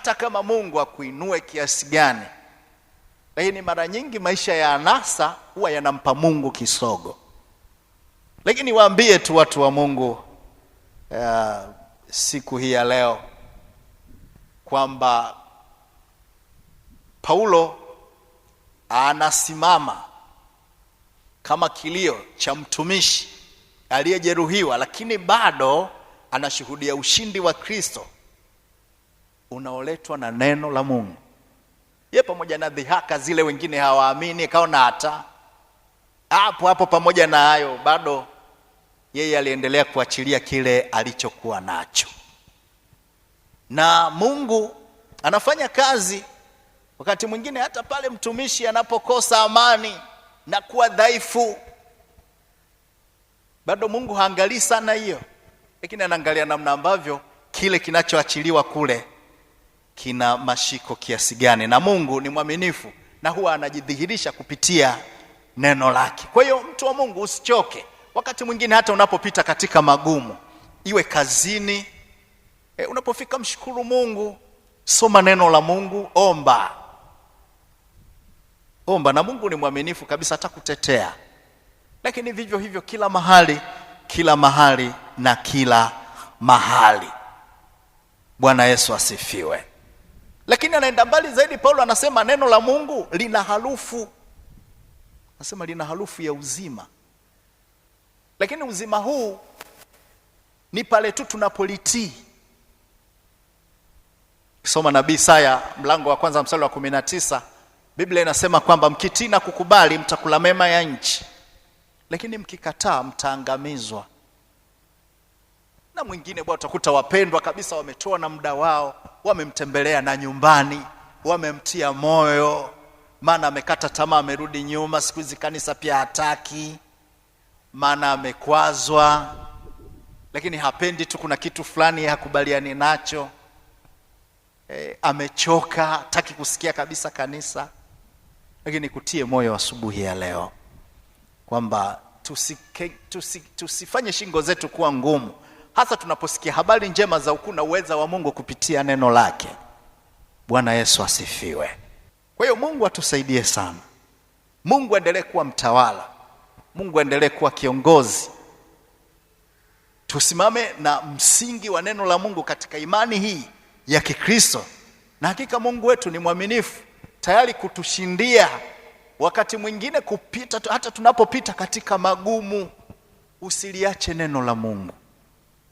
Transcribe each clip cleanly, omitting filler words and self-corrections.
Hata kama Mungu akuinue kiasi gani, lakini mara nyingi maisha ya anasa huwa yanampa Mungu kisogo. Lakini waambie tu watu wa Mungu siku hii ya leo kwamba Paulo anasimama kama kilio cha mtumishi aliyejeruhiwa, lakini bado anashuhudia ushindi wa Kristo unaoletwa na neno la Mungu. Ye pamoja na dhihaka zile, wengine hawaamini, akaona hata hapo hapo, pamoja na hayo bado yeye aliendelea kuachilia kile alichokuwa nacho. Na Mungu anafanya kazi wakati mwingine hata pale mtumishi anapokosa amani na kuwa dhaifu, bado Mungu haangalii sana hiyo, lakini anaangalia namna ambavyo kile kinachoachiliwa kule kina mashiko kiasi gani, na Mungu ni mwaminifu na huwa anajidhihirisha kupitia neno lake. Kwa hiyo mtu wa Mungu usichoke, wakati mwingine hata unapopita katika magumu, iwe kazini, unapofika mshukuru Mungu, soma neno la Mungu, omba omba, na Mungu ni mwaminifu kabisa, atakutetea. Lakini vivyo hivyo kila mahali, kila mahali na kila mahali. Bwana Yesu asifiwe. Lakini anaenda mbali zaidi, Paulo anasema neno la Mungu lina harufu, anasema lina harufu ya uzima. Lakini uzima huu ni pale tu tunapolitii. Soma nabii Isaya mlango wa kwanza mstari wa 19, Biblia inasema kwamba mkitii na kukubali mtakula mema ya nchi, lakini mkikataa mtaangamizwa. Na mwingine bwana, utakuta wapendwa kabisa wametoa na muda wao, wamemtembelea na nyumbani, wamemtia moyo, maana amekata tamaa, amerudi nyuma, siku hizi kanisa pia hataki, maana amekwazwa, lakini hapendi tu, kuna kitu fulani hakubaliani nacho. Amechoka, hataki kusikia kabisa kanisa. Lakini kutie moyo asubuhi ya leo kwamba tusifanye shingo zetu kuwa ngumu, hasa tunaposikia habari njema za ukuu na uweza wa Mungu kupitia neno lake. Bwana Yesu asifiwe. Kwa hiyo Mungu atusaidie sana. Mungu aendelee kuwa mtawala, Mungu aendelee kuwa kiongozi. Tusimame na msingi wa neno la Mungu katika imani hii ya Kikristo, na hakika Mungu wetu ni mwaminifu, tayari kutushindia wakati mwingine kupita, hata tunapopita katika magumu. Usiliache neno la Mungu.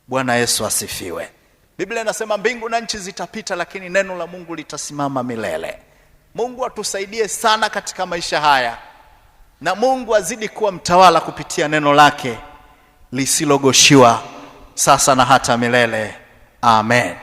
Bwana Yesu asifiwe. Biblia inasema mbingu na nchi zitapita, lakini neno la Mungu litasimama milele. Mungu atusaidie sana katika maisha haya, na Mungu azidi kuwa mtawala kupitia neno lake lisilogoshiwa, sasa na hata milele. Amen.